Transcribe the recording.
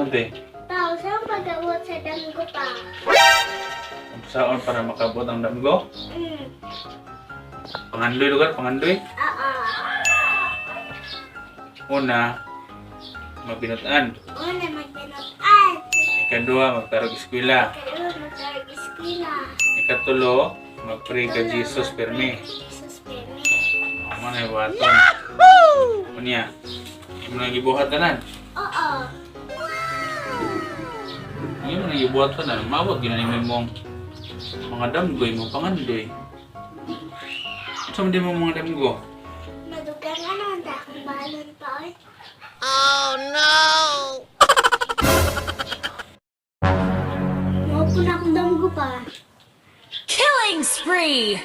Buhaton, te? Pa, unsaon pag-abot sa damgo, pa? Unsaon para makaabot ang damgo? Mm. Pangandoy lugar, pangandoy. Oo. Una, magbinutan. Una, magbinutan. Ikaduha, magtarog eskwela. Ikaduha, magtarog eskwela. Ikatulo, magpray ka Jesus permi. Jesus permi. Mo na buhaton. Unya, imo nang gibuhat tanan. Oo. Ang imo nang gibuhat tanan, mabot gyud na nimo imong mga damgo, imong pangandoy. Unsa man di mo mga damgo? Madugang ano, ang akong balon pa, oy. Oh no! Mao po na akong damgo pa. Killing spree!